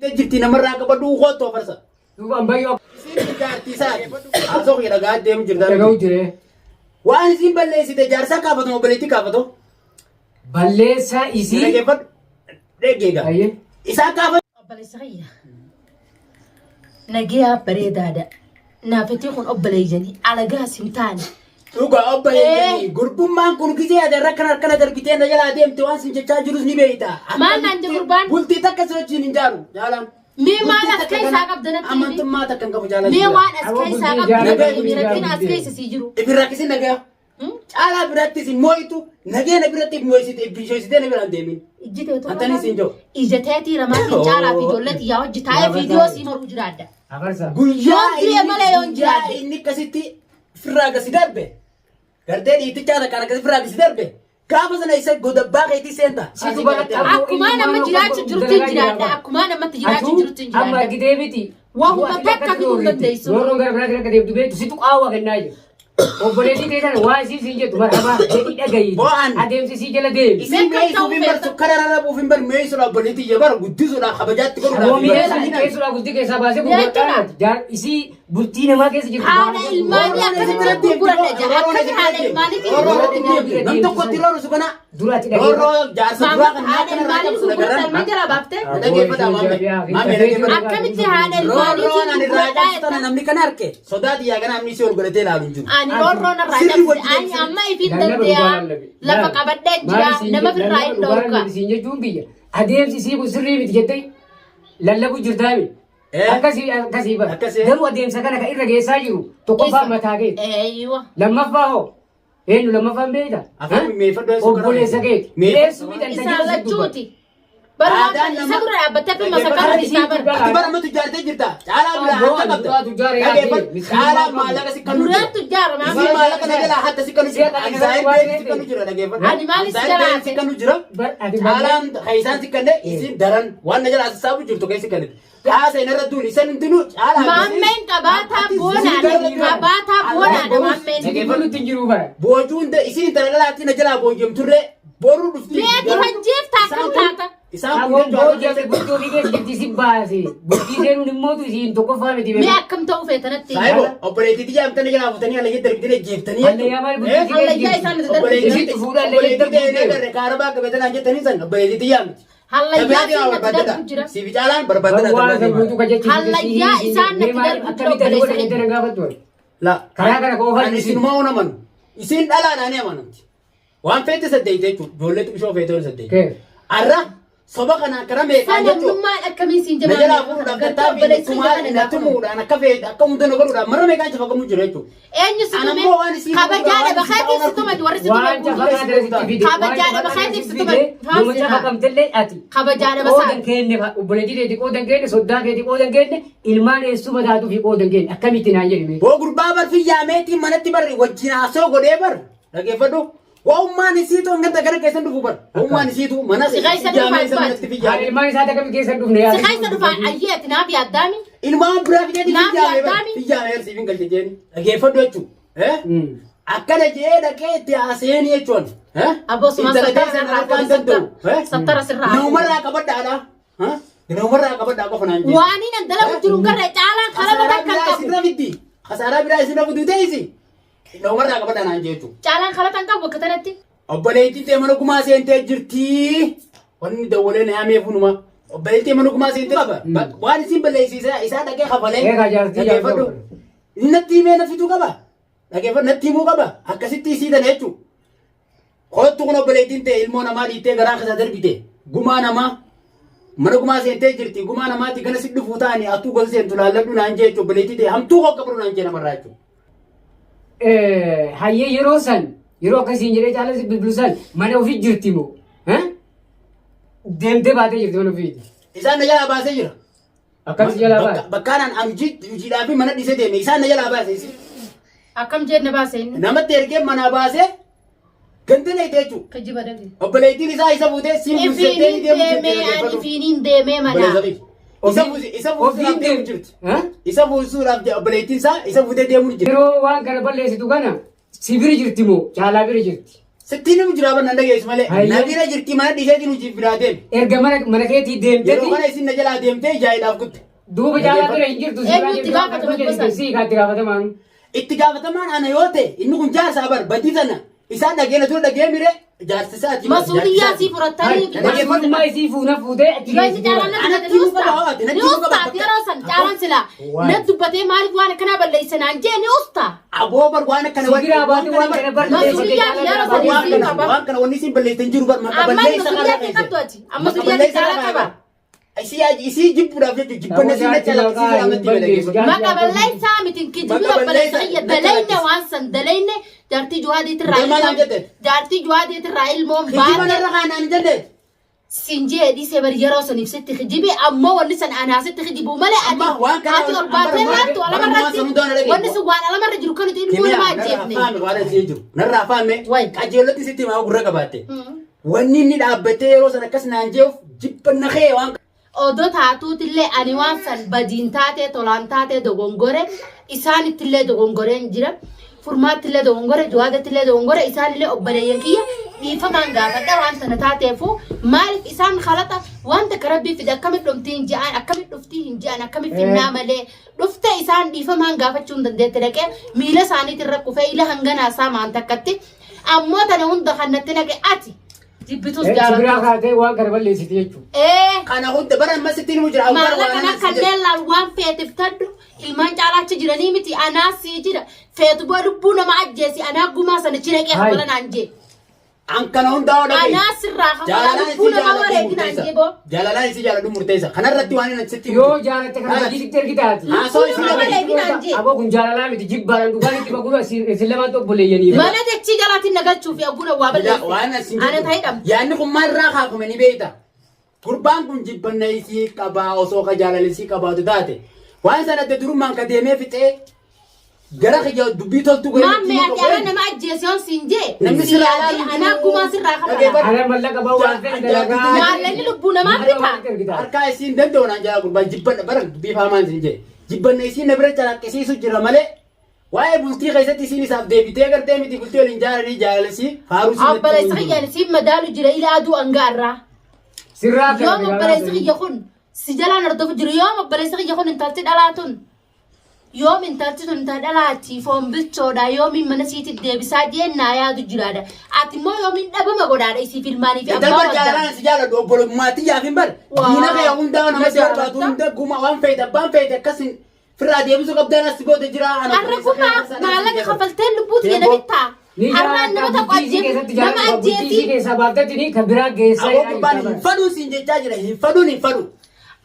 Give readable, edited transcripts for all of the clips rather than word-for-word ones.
Jirti namarraa qabadhu kootu afarsa. Duuba ambayyoo Isiin jaartii isaati. Haasoo kiyya dhagaa deemu jirta. dhaga'u jire. Waan isiin balleessite jaarsaa kaafatu obboleettii kaafatu. Balleessaa isii. Dhaggeeffadhu. Dhaggeega. Ayyee. Isaan kaafatu. Obboleessa kiyya. Nagiyaa bareedaadha. Naafetii kun obboleeyyanii alagaas hin taane. Dhugaa obboleeyyanii gurbummaan kun gisee ati irra kana harkana darbitee na jalaa deemte waan sin jechaa jirus ni beekta. Maal naan jedhu gurbaan? Bultii takka si wajjin hin jaaru jaalaan. Mee maal Bultii as takka keessaa kana qabda natti himi. Amantummaa takka hin qabu jaalaan. Mee waan as Aboo keessaa bultii qabda ijaaruu natti himi. ijaaruu Rakkina as keessa sii jiru. Ifin rakkisin nagaa. Caalaa birattis hin moo'itu nagee na biratti moo'isite bishoositee na biraan deemin. Ijji teetu Antanii siin jiru. Ija teetii ramaatiin caalaa fi ijoollee xiyyaa hojii taa'ee viidiyoo sii maruu jiraadha. Afarsa. Guyyaa Yoon du'e malee yoon guyyaa jiraadhe. inni akkasitti firraa gasi darbe gartee dhiitichaa takkaan akkasi firraa gasi darbe gaafa sana isa godabbaa keetii seenta. Situ bara- Akkumaa nama jiraachuu jirutti hin jiraadha. Akkumaa namatti jiraachuu jirutti hin Amma jiraadha. argitee miti. Wahuma takka fiduu hin dandeessu. Roorroon gara biraatti akka deemtu beektu situ qaawwa kennaa jiru. Obboleettii kee sana waa isii siin jettu marhaba jedhii dhagayi. Bo'aan. Adeemsi isii jala deemi. Isin Meeqa meessuuf hin ta'uu barsu kara rarrabuuf hin bar meessuudha obboleettii ija bara guddisuudha kabajaatti godhuudhaaf. Aboo hin mi'eessu barsu. keessuudhaa bultii keessaa baasee Jechuudha. gurgurtaa isii bultii namaa keessa jirtu. Haadha ilmaanii akkasitti gurguradha jira. Akkami haadha ilmaaniitiin gurguradha. Nam tokkotti roorrisu kana Dura ati dhageeffadhu. roorroo jaarsa duraa kan Haadha naa ilmaanii kana gurguradha irraa ilmaan jalaa baaftee. Dhaggeeffadhaa maammee. Maammee dhaggeeffadhaa. Akkamitti haadha Roorroon ilmaaniitiin ani irraa gurguradhaa cabsu tana jetta? namni kana arke sodaa xiyyaa kana namni si ol godhatee ilaalu hin jiru. Ani roorroon irraa Sirri cabse. wajjin Ani sirri. amma ifiin dandeeyaa. Lafa qabadhee jira. Nama firraa hin dhorka. Isiin jechuun biyya adeemsi isii kun sirrii miti jettee lallabu jirtaami. Eh. Akkasii akkasii bara. Akkasii. Garuu adeemsa kana kan irra geessaa jiru tokkoffaa mataa keeti. Eeyywa. Lammaffaa hoo eenyu lammaffaan beekta? Afaan mimmeeffadhu eessu karaa Obboleessa keeti. Mi'eeffadhu. Eessu miti Isaan lachuuti. Bara Aadaan isa nama- dura dhaabbattee fi masakara Dhaggeeffadhu. isaa bara. Ati bara amma tujjaartee jirta. Caalaa biraa Abboo, harka qabda. duraa tujjaara yaadee, Dhaggeeffadhu. miskiinummaa Caalaa qabdu. maallaqa si kanu Duraan jira. tujjaara Isii maama. maallaqa na jalaa hatta si kanu jira. Si'a kana Ansaayir waan beeksi si kanu jira dhaggeeffadhu. Ani maal si Ansaayir jalaa beeksi si kanu jira. Bar- ati Caalaan keessaan si kanne isiin daran waan na jalaa sassaabu jirtu keessi kanne. Haasa hin irra duun isan hundinuu caalaa. Maammeen qabaataa boonaadha. Qabaataa boonaadha maammeen. Dhaggeeffadhu ittiin jiru bara. Boojuu hunda isiin intala dhalaatti na jalaa booyyamturree boruu dhufti. Meeti hojjeef taakkan taata. Isaan Aboon kun booji'ame bultii ofii keessa jirti si baase. Bultii seenuun immoo isiin tokkoffaa miti Mee beeku. akkam ta'uu feetanatti? Saayibo obboleettii xiyyaa amtanii jalaa fuutanii allayyaa darbitanii ajjeeftanii. Hallayyaa maal bultii keessa Hallayyaa jirti? isaan nuti darbu. Obboleettii Isitti fuudhaa allayyaa obboleettii darbuu ta'ee agarre kaarabaa qabatanii jettanii san obboleettii xiyyaa miti. Hallayyaa isiin natti darbu jira. Siif caalaan barbaadadha. Waan san guutuu kan jechuun Hallayyaa isaan natti darbu jira Akkamitti ati obboleessa godhe jettee nan gaafattu. La. Karaa kana qofa Ani isinuma oon amanu. Isin dhalaadhaan ni amanamti. Waan feete saddeet jechuudha. Ijoollee xiqqishoo feete oon saddeet. Kee. Arra soba kana akkana meeqaan jechuudha. Sanamnummaan akkamiin siin Na jamaa jalaa fuudhuudhaaf tattaaffii tumaa na tumuudhaan akka feete akka hunda na godhuudhaaf mara meeqaan cafaqamu jira jechuudha. Eenyu si Ana tume? immoo waan isiin Kabajaa godhu dhaba keetiif si tume warri si tume Waan guutuu. cafaqaa darasitti fide. Kabajaa dhaba keetiif si tume. Nama cafaqamtellee ati. Kabajaa dhaba Qoodan isaa. keenne obboleettii keeti qoodan keenne soddaa keeti qoodan keenne ilmaan eessuma taatuu fi qoodan keenne akkamitti naan jedhi mee. Boo gurbaa barfi yaameetiin manatti barri wajjin haasoo godhee bar dhageeffadhu. Wa'ummaan isiitu hanga gara keessan dhufu bar. Wa'ummaan isiitu mana Si keessa yaamee dhufaa isa manatti Haadha fiyyaame. ilmaan isaa akkamitti keessa hin dhufne Si yaada. keessa dhufaa ayyee ati naaf yaaddaami. Ilmaan biraa fideeti Naaf fiyyaame bar. yaaddaami. Fiyyaame ersiif hin galche jeeni. Dhageeffadhu jechuudha. Akkana jee dhaqee itti haasa'een jechuun. Aboo sumaa Intala sattara keessan sirraa harkaan fuudhi danda'u. sattara. Sattara sirraa fuudhi. Namumarraa qabadhaadha. Namumarraa qabadhaa qofa naan jee. Waan inni dalagu jiru garra caalaan kalaba Kasaaraa takka biraa qabu. isin rafiddi. Kasaaraa biraa isin rafiddu ta'isi. Namumarraa qabadhaa naan jee jechuudha. Caalaan kalata hin qabu bakka tanatti. Obboleettiin ta'e mana gumaa seentee jirti. Wanni dawwalee na yaamee funuma. Obboleettiin mana gumaa seentee qaba. Waan isin balleessise isaa dhaqee kafalee. Eegaa jaartii Dhageeffadhu. jaartii. Natti himee na fiduu qaba. Dhageeffadhu natti himuu qaba. Akkasitti isii tana jechuudha. Kottu kun obboleettiin ta'e ilmoo namaa dhiittee garaa keessa darbite. Gumaa namaa. Mana gumaa seentee jirti. Gumaa namaatti gana si dhufuu ta'anii atuu gosa seentu laalladhu naan jee jechuudha. Obboleettii ta'e hamtuu koo qabdu naan jee namarraa jechuudha. Hayyee yeroo san yeroo akkasiin jedhee caalaa si bilbilu san mana ofii jirti moo? Deemtee baatee jirti mana ofiiti. Isaan na jalaa baasee jira. Akkamitti jalaa baate? Bakkaanaan an hojiidhaa fi mana dhiisee deeme isaan na jalaa baase. Akkam jenne baase inni. Namatti ergee manaa baasee ganda na hidhee jechuudha. Kijiba dhage. Obboleettiin isaa isa fuutee siin buusettee Ifiinin deemu deemee ani ifiinin deemee Obboleessa mana. kiyya. Isa fuuse isa fuusuudhaaf deemu jirti. Isa fuusuudhaaf obboleettiin isaa isa fuutee deemu jirti. Yeroo waan kana balleessitu kana si bira jirti moo caalaa bira jirti? Sitti nama jira bar nan dhageessu malee. Hayyee. Na bira jirti mana dhiiseetiin hojiif biraa deeme. Erga mana keetii Yeroo deemteeti kana isin na jalaa deemtee ijaa'iidhaaf kutte. duuba caalaa bira hin jirtu. Eenyu itti gaafatama gosa? Si itti gaafatamaan. Itti gaafatamaan ana yoo ta'e inni kun jaarsa bar badii tana isaan dhageena tura dhagee mire jaarsi isaati. Masuuliyyaa sii furattanii Masuulummaa isii fuuna fuutee achi Yoo inni geessitee. caalaan na Anatti dubbate ni himuu qaba, ustaa. ati natti Ni himuu qaba. ustaa yeroo san caalaan silaa na dubbatee maaliif waan akkanaa balleessa naan jee ni ustaa. Aboo bar waan akkana Si biraa baate waan kana balleessite Masuuliyyaa caalaa yeroo biraa san waan isii kana qaba. waan kana wanni isin balleessan jiru bar maqaa Amma balleessa masuuliyyaa kee qabdu ati. Amma masuuliyyaa kee caalaa qaba. Isii isii jibbuudhaaf jechuudha jibbanna isin na calaqqisiisa amatti balleessu. Maqa balleessaa miti kijibii Maqa obboleessa balleessaa kiyya na dalayne calaqqisa. waan san dalayne jaartii juhaadiitirraa Galmaan ilmoon jette. jaartii juhaadiitirraa ilmoon Kijiba baate narra kaanaan jenne. sin jee dhiisee bari yeroo san ibsitti kijibi ammoo wanni san anaasitti kijibu malee ati Amma waan kana ati ol baatee amma laattu amma alamarratti waan sammuu dhagee. wanni sun waan alamarra jiru kan nuti ilmoo namaa Narraa ajjeefne. faame waan asii jiru. Narraa faame Wayi. qajeellotti sitti himaa gurra qabaatte. Wanni inni dhaabbatee yeroo san akkas naan jeeuf jibbanna kee waan Odoo taatuutillee ani waan san badiin taatee tolaan taatee dogongore isaanittillee dogongoreen jira. Furmaattillee dogongore juwaadattillee dogongore isaanillee obboleeyyan kiyya dhiifamaan gaafadha waan tana taateefu maaliif isaan kalaxa waan takka rabbii fide akkamitti dhumtii hin je'an akkamitti dhuftii hin je'an akkamitti finnaa malee dhufte isaan dhiifamaan gaafachuu hin dandeette dhaqee miila isaaniitirra kufee ila hanganaa saamaan takkatti ammoo tana hunda kan natti naqe ati jibbitus Si biraa jaalattus. kaatee waan kana balleessite jechuudha. Ee. kana hunda bara amma sitti himu jira. Maallaqa kana kanneen laal waan feetif tadhu ilmaan caalaatti jiranii miti anaa sii jira feetu boo lubbuu nama ajjeesi anaa gumaa sana chi naqee Hai. hafala naan jee An kana hundaa oo dhagee. anaa sirraa hafala Jaalalaan lubbuu isii nama jaaladhu wareegi naan murteessa. jee boo Jaalalaan isii jaaladhu murteessa. Kanarratti waan inni sitti himu. Yoo jaalatte kana hojiitti ergitaati. Haasoo isii Lubbuu nama dhagee. wareegi naan jee Aboo kun jaalalaa miti jibbaadhaan dhugaan itti bagura isin lamaan obboleeyyanii. mana dachii jalaatiin nagalchuu fi agguuna waa Waan balleesse asiin ana ta'ee dhabde Yaanni kun maalirraa kaafame ni beekta. Gurbaan kun jibbanna isii qabaa osoo ka jaalala isii qabaatu taate. Waan sana adda durummaan ka deemee fixee gara kiyya dubbii toltu godhee Maammee ati ana nama ajjeese yoon siin jee Namni si sirraa yaadee ilaalu anaa gumaa sirraa hafala Dhageeffadhu. Ana mallaqa bahu waan fedhe dalagaa. maallaqni lubbuu namaa bitaa Harkaa isiin danda'u naan jala gurbaan jibbanna bara dubbii faamaan siin jedhe. Jibbanna isiin na bira calaqqisiisu jira malee waa'ee bultii keessatti isiin isaaf deebitee gartee miti bultii waliin jaalanii jaalalesii faaruu isiin natti Obboleessi himu. kiyyaan siin madaalu jira ila aduu angaarraa. Sirraa kana Yoom obboleessi kiyya kun si jalaan hordofu jiru yoom obboleessi kiyya kun intalti dhalaa tun yoom intalti tun intal dhalaati foon bilchoodha yoomiin mana siiti deebisaa jeen naa yaadu jiraadha ati immoo yoomiin dhabama godhaadha isiif ilmaanii fi Intal abbaa bar waddaa. jaalalaan si jaaladhu obbolummaatti yaafin bar Waa. diina kee hundaa nama si barbaadu Jaalata. hunda guma waan feete abbaan feete akkasin firraa deebisuu qabdaan as booda jira. Ana Har'a kun maallaqa kafaltee lubbuuti jedha Deemboo. bittaa. Ni Har'aan nama jaalata tokko bultii isii ajjeesu keessatti nama jaalata bultii isii ajjeesii keessaa baaftetti ni kan biraa geessaa Aboo gurbaan hin fadhuun siin jechaa jira hin fadhuun hin fadhu.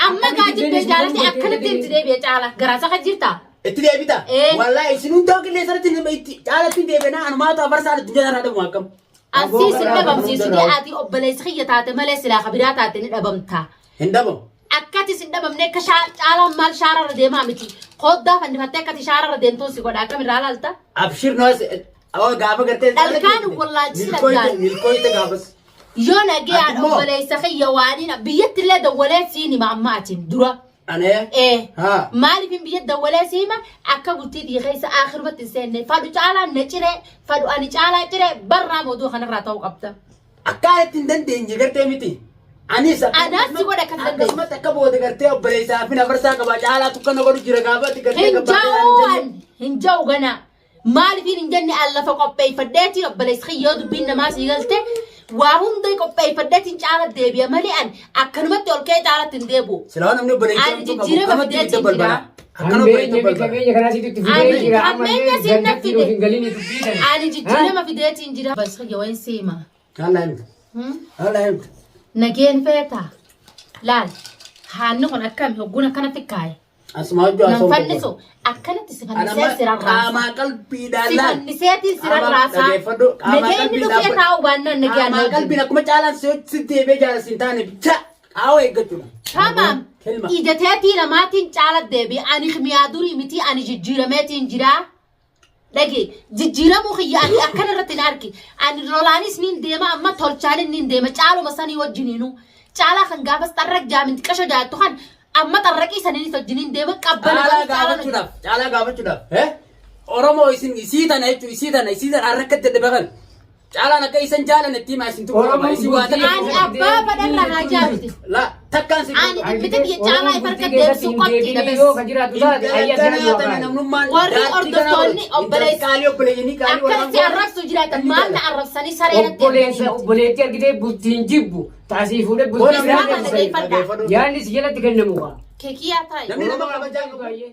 amma gaajibdee jaalate akkanatti itti deebi'e caala garaa isa jirtaa. Itti deebita. Eh. Wallaahi isin hundaa qilleensa irratti itti caalatti deebinaa anumaatu afarsaa addunyaa irraa dhabu akkam. Asii sin dhabamsiisu jee ati obboleessi kiyya taate malee silaa kabiraa taate ni dhabamta. Hin dhabamu. Akkati sin dhabamne akka caalaan maal shaararra deemaa miti. Koddaa fannifattee akkati shaararra deemtuu si godha akkamirraa laalta. Abshir noos gaafa gartee. Dhalkaan wallaalchisa dhalkaan. Milkooyte gaafas. Yoo nagayaan Ati immoo- obboleessa kiyya waaniin biyyatti illee dawwalee siin hima amma atiin dura. Anee. Ee. Haa. Maaliif hin biyya dawwalee si hima akka bultii dhiya keessa akirumatti hin seenne fadhu caalaan na ciree fadhu ani caalaa ciree barraa mooduu kanarraa ta'uu qabda. Akka itti hin dandeenye gartee miti. Anis Anaas si godha akka dandeenye. Akkasumatti akka booda gartee obboleessaa fi nafarsaa qaba caalaa tukkana godhu jira gaafa ati gartee Hin gabbaatee ja'u naan an hin ja'u ganaa. Maaliif hin jenne an lafa qopheeffadheetiin obboleessi kiyyoo dubbiin namaa sii galte waa hunda qopheeffadheetiin caala deebi'a malee an akkanumatti ol ka'ee caalatti hin deebi'u. Silaa namni obboleessaa Ani jijjiirama fideetiin jira. Akkana obboleessa Hammeenya balbala. qabeenya kanaa sitti fidee Ani jira. hammeenya siin na fide. Hin galini dubbii tana. Ani jijjiirama fideetiin jira. Obboleessi kiyya wayin siima. Haala himtu. Haala himtu. Nageen feetaa. Laal haanni kun akkami hogguun akkanatti kaaye. Asuma hojii Nan haasawuu fannisu akkanatti si fannisee Anama si rarraasa. qaamaa qalbiidhaan Si laal. fanniseetiin si rarraasa. Dhageeffadhu. Qaamaa Nageenyi qalbiin dhufee dhaabbadhu. taa'u baannaan nagayaan Qaamaa qalbiin akkuma caalaan si deebee jaalala hin taane bicha qaawwa eeggachuudha. Tamam. Kelma. Ija teetii lamaatiin caala deebi. Ani miyaa durii miti ani jijjiirameetiin jira. Dhage jijjiiramuu kiyya ani akkana irratti hin argi. Ani lolaanis niin deema amma tolchaanin niin deema caaluma sanii wajjiniinu. Caalaa kan gaafas xarraq jaamin xiqqasho jaattu kan amma xarraqii saniinis wajjiniin deema qabbana Caalaa garuu caalaan gaafachuudhaaf caalaa gaafachuudhaaf. Oromoo isin isii tana jechuun isii tana isii tana harka dadhabe kan. Caalaan akka isan jaalan itti himaa isin tuquu qaba. Oromoon Isin waa takka Ani abbaa fadharra haa jaaluti. La takkaan si Ani dhimmita biyya caalaa if harka deebisuu qabxiidha bes. Yoo ka jiraatu taate ayya Intala sana tana namnummaan Warri jaartii kana hordoftoonni godhati. obboleessa- Intala qaalii obboleeyyanii qaalii Akkana warraan si arrabsu jiraatan maal na arrabsanii saree natti Obboleessa erganii. obboleettii argitee bultiin jibbu taasii fuudhee bultii Bona biraa Nama deemsa. dhaggeeffadhaa. Yaadni si jalatti kennamu kaa. Keekiyyaa taa'i. Namni nama kabajaa qabu. Baay'ee.